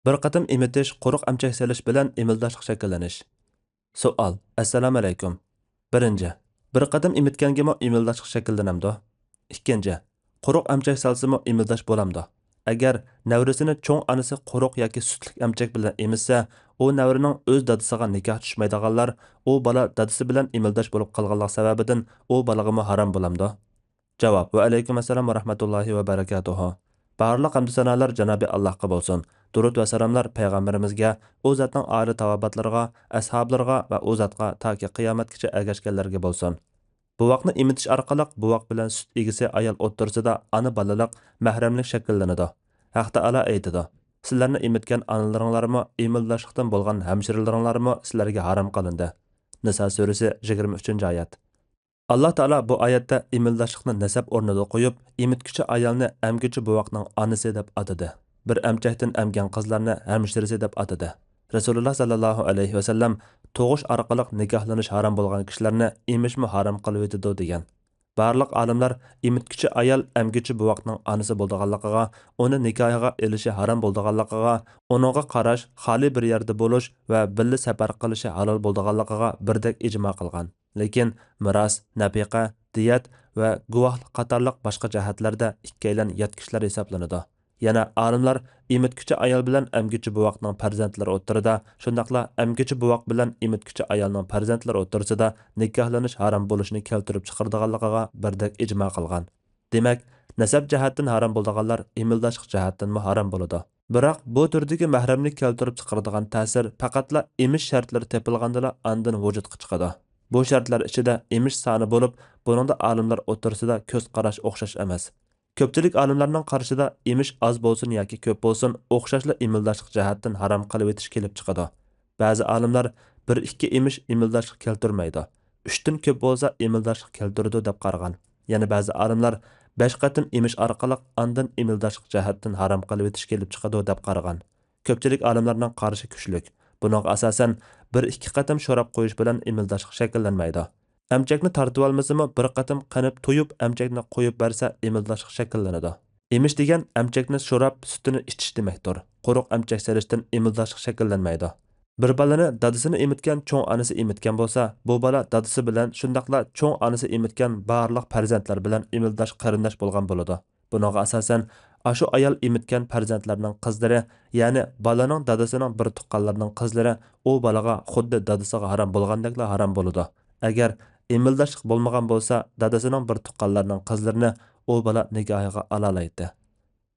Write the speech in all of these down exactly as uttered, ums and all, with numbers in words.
بىر قېتىم ئېمىتىش، قۇرۇق ئەمچەك سېلىش بىلەن ئېمىلداشلىق شەكىللىنىش. سوئال، ئەسسالامۇئەلەيكۇم. بىرىنچى، بىر قېتىم ئېمىتكەنگىمۇ ئېمىلداشلىق شەكىللىنەمدۇ؟ ئىككىنچى، قۇرۇق ئەمچەك سالسىمۇ ئېمىلداش بولامدۇ؟ ئەگەر نەۋرىسىنى چوڭ ئانىسى قۇرۇق ياكى سۈتلۈك ئەمچەك بىلەن ئېمىتسە، ئۇ نەۋرىنىڭ ئۆز دادىسىغا نىكاھ چۈشمەيدىغانلار، ئۇ بالا دادىسى بىلەن ئېمىلداش بولۇپ قالغانلىق سەۋەبىدىن ئۇ بالىغىمۇ ھارام بولامدۇ؟ جاۋاب، ۋەئەلەيكۇم ئەسسالام ۋە رەھمەتۇللاھى ۋە بەرەكاتۇھۇ. بارلىق ھەمدۇ سانالار جانابى ئاللاھقا بولسۇن. دۇرۇد ۋە سالاملار پەيغەمبىرىمىزگە، ئۇ زاتنىڭ ئالىي تاۋابىئاتلىرىغا، ئەسھابلىرىغا ۋە ئۇ زاتقا تاكى قىيامەتكىچە ئەگەشكەنلەرگە بولسۇن. بوۋاقنى ئېمىتىش ئارقىلىق بوۋاق بىلەن سۈت ئىگىسى ئايال ئوتتۇرىسىدا ئانا بالىلىق مەھرەملىك شەكىللىنىدۇ. ھەق تائالا ئېيتىدۇ، سىلەرنى ئېمىتكەن ئانىلىرىڭلارمۇ، ئېمىلداشلىقتىن بولغان ھەمشىرىلىرىڭلارمۇ سىلەرگە ھارام قىلىندى. نىسا سۈرىسى، يىگىرمە ئۈچىنچى ئايەت. ئاللا تائالا بۇ ئايەتتە ئېمىلداشلىقنى نەسەب ئورنىدا قويۇپ، ئېمىتكۈچى ئايالنى ئەمگۈچى بوۋاقنىڭ ئانىسى دەپ ئاتىدى. بىر ئەمچەكتىن ئەمگەن قىزلارنى ھەمشىرىسى دەپ ئاتىدى. رەسۇلۇللا ساللاللاھۇ ئەلەيھى ۋەسەللەم، تۇغۇش ئارقىلىق نىكاھلىنىش ھارام بولغان كىشىلەرنى ئېمىشمۇ ھارام قىلىۋېتىدۇ، دېگەن. بارلىق ئالىملار ئېمىتكۈچى ئايال ئەمگۈچى بوۋاقنىڭ ئانىسى بولىدىغانلىقىغا، ئۇنى نىكاھىغا ئېلىشى ھارام بولىدىغانلىقىغا، ئۇنىڭغا قاراش، خالىي بىر يەردە بولۇش ۋە بىللە سەپەر قىلىشى ھالال بولىدىغانلىقىغا بىردەك ئىجما قىلغان. لېكىن مىراس، نەپىقە، دىيەت ۋە گۇۋاھلىق قاتارلىق باشقا جەھەتلەردە ئىككىيلەن يات كىشىلەر ھېسابلىنىدۇ. يەنە ئالىملار ئېمىتكۈچى ئايال بىلەن ئەمگۈچى بوۋاقنىڭ پەرزەنتلىرى ئوتتۇرىدا، شۇنداقلا ئەمگۈچى بوۋاق بىلەن ئېمىتكۈچى ئايالنىڭ پەرزەنتلىرى ئوتتۇرىسىدا نىكاھلىنىش ھارام بولۇشىنى كەلتۈرۈپ چىقىرىدىغانلىقىغا بىردەك ئىجما قىلغان. دېمەك، نەسەب جەھەتتىن ھارام بولىدىغانلار ئېمىلداشلىق جەھەتتىنمۇ ھارام بولىدۇ. بىراق، بۇ تۈردىكى مەھرەملىك كەلتۈرۈپ چىقىرىدىغان تەسىر پەقەتلا ئېمىش شەرتلىرى تېپىلغاندىلا ئاندىن ۋۇجۇدقا چىقىدۇ. بۇ شەرتلەر ئىچىدە ئېمىش سانى بولۇپ، بۇنىڭدا ئالىملار ئوتتۇرىسىدا كۆز قاراش ئوخشاش ئەمەس. كۆپچىلىك ئالىملارنىڭ قارىشىدا ئېمىش ئاز بولسۇن ياكى كۆپ بولسۇن، ئوخشاشلا ئېمىلداشلىق جەھەتتىن ھارام قىلىۋېتىش كېلىپ چىقىدۇ. بەزى ئالىملار بىر ئىككى ئېمىش ئېمىلداشلىق كەلتۈرمەيدۇ، ئۈچتىن كۆپ بولسا ئېمىلداشلىق كەلتۈرىدۇ دەپ قارىغان. يەنە بەزى ئالىملار بەش قېتىم ئېمىش ئارقىلىق ئاندىن ئېمىلداشلىق جەھەتتىن ھارام قىلىۋېتىش كېلىپ چىقىدۇ دەپ قارىغان. كۆپچىلىك ئالىملارنىڭ قارىشى كۈچلۈك. بۇنىڭغا ئاساسەن، بىر ئىككى قېتىم شوراپ قويۇش بىلەن ئېمىلداشلىق شەكىللەنمەيدۇ. ئەمچەكنى تارتىۋالمىسىمۇ، بىر قېتىم قېنىپ تويۇپ، ئەمچەكنى قويۇپ بەرسە، ئېمىلداشلىق شەكىللىنىدۇ. ئېمىش دېگەن ئەمچەكنى شوراپ، سۈتىنى ئىچىش دېمەكتۇر. قۇرۇق ئەمچەك سېلىشتىن ئېمىلداشلىق شەكىللەنمەيدۇ. بىر بالىنى دادىسىنى ئېمىتكەن چوڭ ئانىسى ئېمىتكەن بولسا، بۇ بالا دادىسى بىلەن، شۇنداقلا چوڭ ئانىسى ئېمىتكەن بارلىق پەرزەنتلەر بىلەن ئېمىلداش قېرىنداش بولغان بولىدۇ. بۇنىڭغا ئاساسەن، ئاشۇ ئايال ئېمىتكەن پەرزەنتلەرنىڭ قىزلىرى، يەنى بالىنىڭ دادىسىنىڭ بىر تۇغقانلىرىنىڭ قىزلىرى ئۇ بالىغا خۇددى دادىسىغا ھارام بولغاندەكلا ھارام بولىدۇ. ئەگەر ئېمىلداشلىق بولمىغان بولسا، دادىسىنىڭ بىر تۇغقانلىرىنىڭ قىزلىرىنى ئۇ بالا نىكاھىغا ئالالايتتى.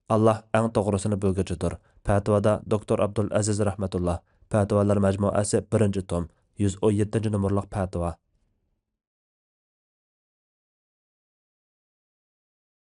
ئاللا ئەڭ توغرىسىنى بىلگۈچىدۇر. پەتىۋادا دوكتور ئابدۇل ئەزىز رەھمەتۇللا، پەتىۋالار مەجمۇئەسى، بىرىنچى توم، يۈز ئون يەتتىنچى نومۇرلۇق پەتىۋا.